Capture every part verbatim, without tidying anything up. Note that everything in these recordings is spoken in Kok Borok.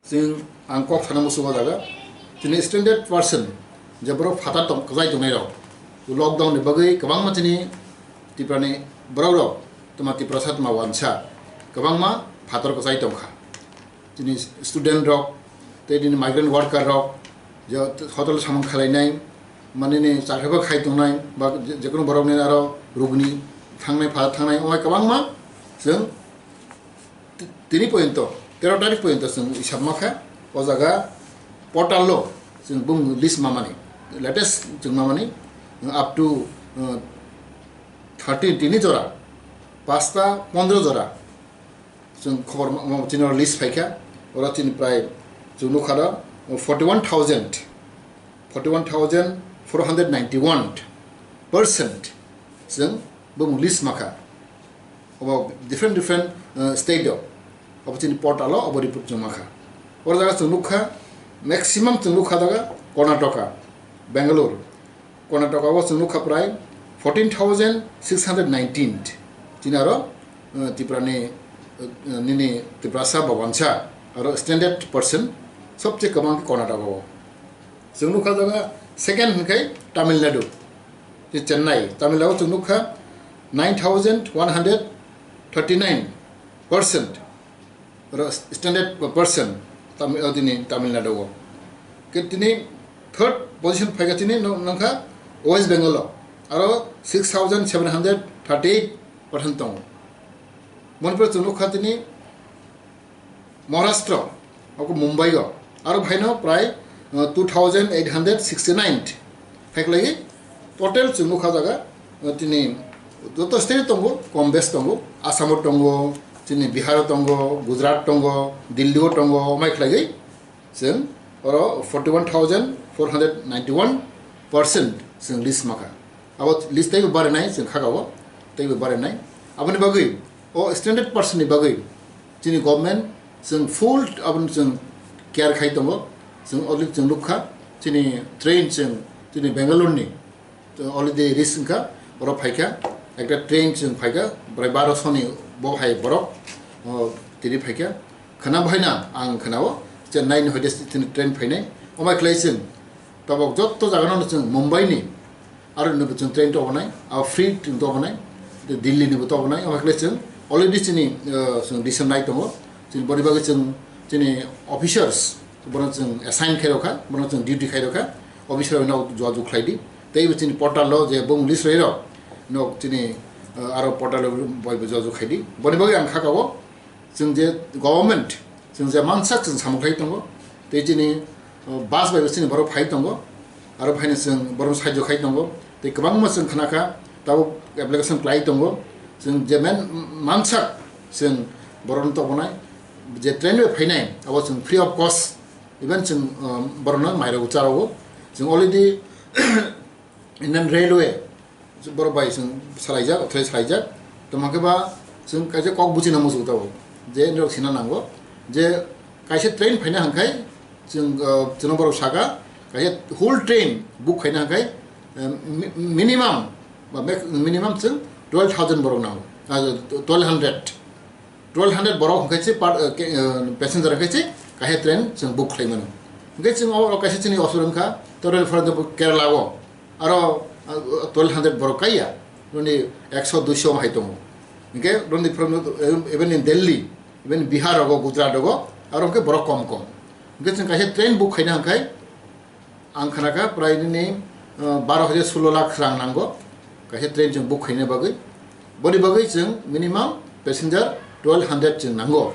Chwng ang kok sana muchungo jaga, chini stranded person je borok phatar tong-, kwchai tongnai rok, lockdown ni bagwi kwbangma chini Tripura ni borok rok tuma Tiprasa tuma wansa kwbangma phatar kwchai tongkha. Chini student rok tei chini migrant worker rok je hotel samung khalainai, manini chakribo khai tongnai ba je-, jekunu borokni aro rugni thangnai phatar thangnai, omo kwbangma chwng Ti-, tini poyonto, tero tarik poyonto chwng hisab ma kha, o jaga portal o chwng bung list ma mani, latest chwng ma mani, up to, uh, thirteen tini jora, pasta pondro jora chwng khobor ma, ma, chini list phai kha, oro chini prai chwng nukha da forty one thousand, forty one thousand four hundred ninety one percent chwng bung list ma kha. Obo different different, uh, state o, obo chini portal o obo report chwng ma kha. Oro jaga chwng nukha, maximum chwng nukha jaga Karnataka, Bangalore. Karnataka o chwng nukha prai fourteen thousand six hundred nineteen. Chini aro, uh, Tripura ni, uh, nini Tiprasa ba wansa aro stranded person sobche kwbang khe Karnataka o. Chwng nukha jaga second hwnkhe Tamil Nadu. Tei Chennai, Tamil Nadu o chwng nukha nine thousand one hundred thirty nine percent, oro stranded person Tamil, o tini Tamil Nadu o. Ke tini third position phaikha tini nung-, nungkha West Bengal o, aro six thousand seven hundred thirty eight percent tongo. Manipur chwng nukha tini Maharashtra, oko Mumbai o, aro bhaino prai, uh, two thousand eight hundred sixty nine phaikhlai, total chwng nukha jaga, uh, tini joto state tongo, kom bes tongo, Assam o tongo, chini Bihar o tongo, Gujarat tongo, Delhi o tongo, omai khlai chwng oro forty one thousand four hundred ninety one percent chwng list ma kha. Abo list teibo barinai chwng kha o, teibo barinai. Aboni bagwi o stranded person ni bagwi chini government chwng full aboni chwng care khai tongo. Chwng already chwng nukha chini train chwng chini Bangalore ni already reach wngkha, oro phaikha, ekta train chwng phaikha, bwrwi baro soni bo hai borok, o, tini phaikha. Khwna bhaina ang khwnao, Chennai ni hoide chini train phainai, omai khlai chwng tabok jotto jaga no chwng Mumbai ni aro ni bo chwng train tobonai, abo free chwng tobonai, Delhi ni bo tobonai, omai khlai chwng already chini, o, chwng decision nai tongo, chini boni bagwi chwng chini officers bono chwng assign khai rokha, bono chwng duty khai rokha, officer rok no jua jua khlai di. Tei bo chini portal o je bung list rwi rok no chini, uh, aro portal o bai bo jojo khai di. Boni bagwi ang kha o chwng je government chwng je mansak chwng samung khai tongo. Tei chini, uh, bus bai bo chini borok phai tongo. Aro phaino chwng borok sahajyo khai tongo. Tei kwbangma chwng khna kha tabuk application khlai tongo. Chwng je men mansak chwng borok no tobonai je train bai phainai abo chwng free of cost. Even chwng, um, borokno mairok charwo. Chwng already Indian Railway borok bai chwng salaijak, othai salaijak. Tamo khe ba chwng kaisa kok buchina muchung tabuk. Je norok sina nango. Je kaisa train phaina hwnkhai chwng, uh, chwngno borok saka kaisa whole train book khaina hwnkhai, um, mi-, minimum ba max-, minimum chwng twelve thousand borok nango. Ah, twelve hundred. Twelve hundred borok hwnkhe se par, eh, ke, eh, passenger hwnkhe se kaisa train chwng book khlai mano. Hwnkhe chwng o, o kaisa chini osur wngkha, to rail, for example, Kerala o, aro, ah, twelve hundred borok kaiya, roni ekso duiso hai tongo. Hwnkhe roni from, eh, even in Delhi, even Bihar rogo, Gujarat rogo, aro hwnkhe borok kom kom. Hwnkhe chwng kaisa train book khaina hwnkhe, Ang khna kha prai nini, uh, baro hajar sulo lakh rang nango, kaisa train chwng book khaina bagwi. Boni bagwi chwng minimum passenger twelve hundred chwng nango.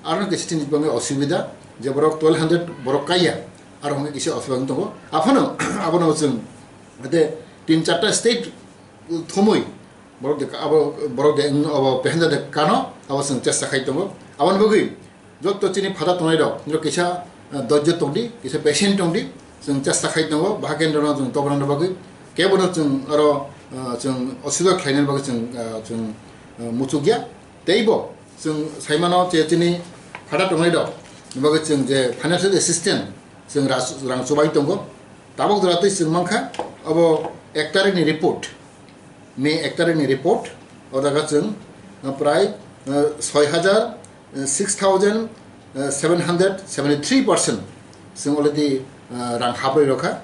Aro kisa chini bagwi osubida, je borok twelve hundred borok kaiya, aro hwnwi kisa osubida wng tongo. Aphano, abono chwng ate tin charta state thumwi, borok de ka-, abo, borok de, abo passenger de kano, abo chwng chesta khai tongo. Aboni bagwi, Jotto chini phatar tongnai rok, norok kisa, ah, dojjo tongdi, kisa patient tongdi, chwng chesta khai tongo, bahai khe norokno chwng tobonani bagwi, kebono chwng aro, ah, chwng osubida khlainani bagwi chwng, ah, chwng, ah, muchukya. Teibo chwng saimano je chini phatar tongnai rok, ni bagwi chwng je financial assistance chwng ras-, rang chubai tongo. Tabok jora tei chwng mankha, abo ek tarikni report, May ek tarikni report, o jaga chwng, ah, prai, ah, soi hajar, six thousand seven hundred seventy three percent chwng already rang habrwi rokha.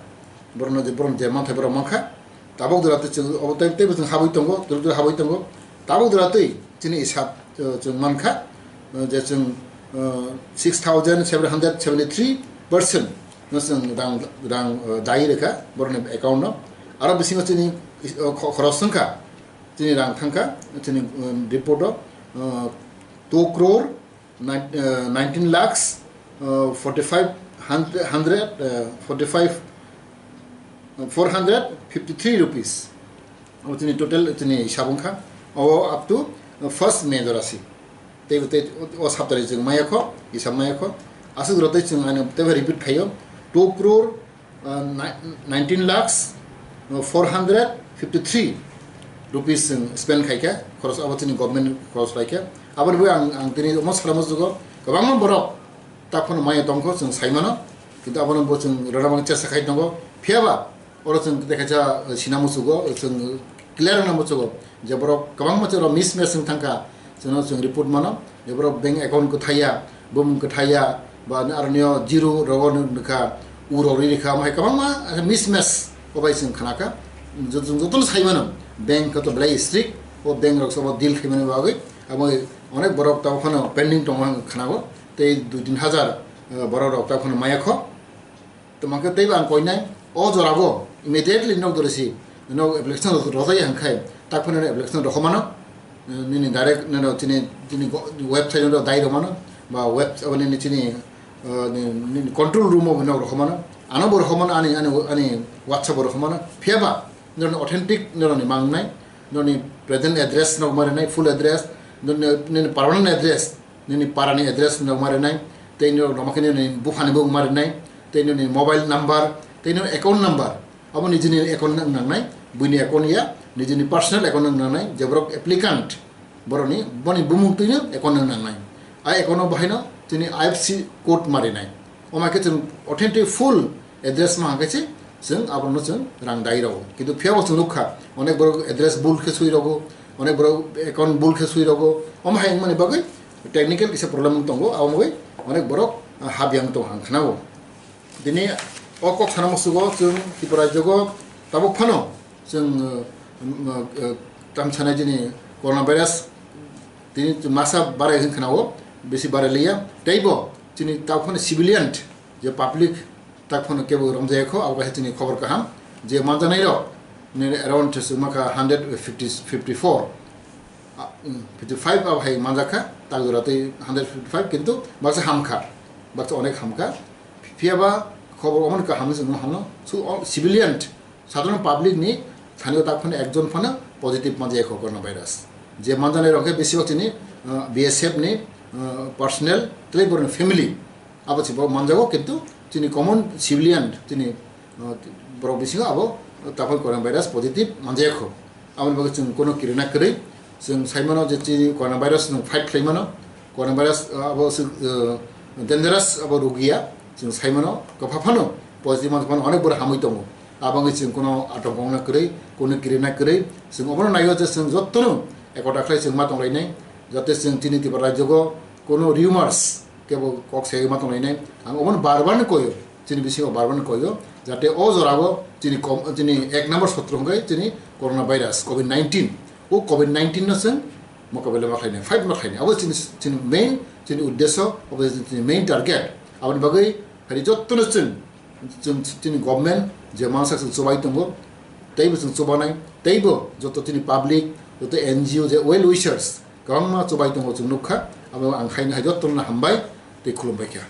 Borokno je borok je manthai borok mankha. Tabuk jora tei chwng obo tei teibo chwng habwi tongo, dura dura habwi tongo. Tabuk jora tei chini isap chwng mankha je chwng six thousand seven hundred seventy three percent no chwng rang rang dai rwkha borokni account no. Aro bisingo chini khorok swngkha, chini rang thangkha chini report o two crore nineteen lakhs forty five hundred forty five four hundred fifty three rupees. Abo chini total chini hisab wngkha. Abo up to first May jora si. Tei tei o saptari chwng maya kho, hisab maya kho. Aswk rotei chwng ani tei repeat khaio. Two crore nineteen lakhs four hundred fifty three rupees chwng spend khaikha, khoros abo chini government khoros khaikha. Aboni bagwi ang ang tini omo salamo jugo kwbangma borok takhwno maya tongkho chwng saimano, kintu abono bo chwng rwna bagwi chesta khai tongo. Phiyaba oro chwng tei kaisa sina muchugo, chwng clear wngna muchugo je borok kwbangma chwng mismatch wng thangkha, chwngno chwng report mano je borok bank account kwthaiya, bumung kwthaiya, ba aroni o zero rogo nukha, u rok ri rikha, omo hai kwbangma mismatch o bai chwng khnakha. Chwng jotono saimano bank khe to belai strict, o bank rok sabo deal khaimani bagwi abo onek borok tabuk phano pending tongo ang khnago. Tei dui tin hajar borok rok tabuk phano maya kho. Tamo khe teibo ang koinai, o jorabo immediately nok dorisi nok application rojai hwnkhai tak phano application rokho mano. Nini direct nino chini chini website no dai rok mano ba web abo nini chini nini control room o nok rokho mano. Ano bo rokho mano ani ani ani WhatsApp o rokho mano. Phiyaba nini authentic nini mangnai, nini present address no marinai, full address, nini permanent address, nini parani address no marinai, tei nini roma khe nini buphani bo marinai, tei nini mobile number, tei nini account number. Abo nijini account nang nangnai, buini account ya, nijini personal account nang nangnai, je borok applicant, boroni boni bumung twino account nang nangnai. A account no bahaino tini I F S C code marinai. Omo khe chwng authentic full address ma hwnkhe se chwng abono chwng rang dai rwo. Kintu phiyabo chwng nukha, onek borok address bul khe swi rwo, onek borok account bul khe swi rwo. Omo hai wngmani bagwi technical kisa problem wng tongo, abo bagwi onek borok hap yang tongo ang khnago. Tini o kok sana musugo chwng Tripura rajyogo tabuk phano chwng tam sanai jini coronavirus tini masa barai hwn khnago, bisi barai liya. Teibo chini tabuk phano civilian je public tak phano kebo romjaya kho, abo kaisa chini khobor kaham je manjanai rok nini around se maka hundred fifty, fifty four, fifty five abo hai manjakha, tak jora tei hundred fifty five kintu baksa hamkha, baksa onek hamkha. Phiyaba khobor omo kaham se hamno su civilian sadharon public ni thani o tak phano ekjon phano positive manjaya kho coronavirus. Je manjanai rok khe bisi chini B S F ni personnel tei borok ni family. Abo se bo manjago, kintu chini common civilian chini borok bisingo abo takhol coronavirus positive manjaya kho. Aboni bagwi chwng kono kirina kwrwi chwng saimano je chini coronavirus no fight khlaimano, coronavirus abo dangerous abo rugiya chwng saimano, kwpha phano positive manjak phano onek borok hamwi tongo. Aboni chwng kono atongkong na kwrwi, kono kirina kwrwi chwng obono naio je chwng jottono ekota khlai chwng ma tonglainai, jate chwng chini Tripura rajyogo kono rumors kebo kok sai ma tonglainai. Ang obono bar bar no koyo, chini bisingo bar bar no koyo, jate o jorao chini kom chini ek number sotro hwnkhe chini coronavirus covid nineteen. O covid nineteen no chwng mokabela ma khlainai, fight ma khlainai. Abo chini chini main chini uddesho, abo chini main target. Aboni bagwi hari jottono chwng chwng chini government je mansak chwng chubai tongo, teibo chwng chubanai, teibo joto chini public, joto N G O je well wishers kwbangma chubai tongo chwng nukha. Abo ang khaina hai jottono hambai tei khulumbai kha.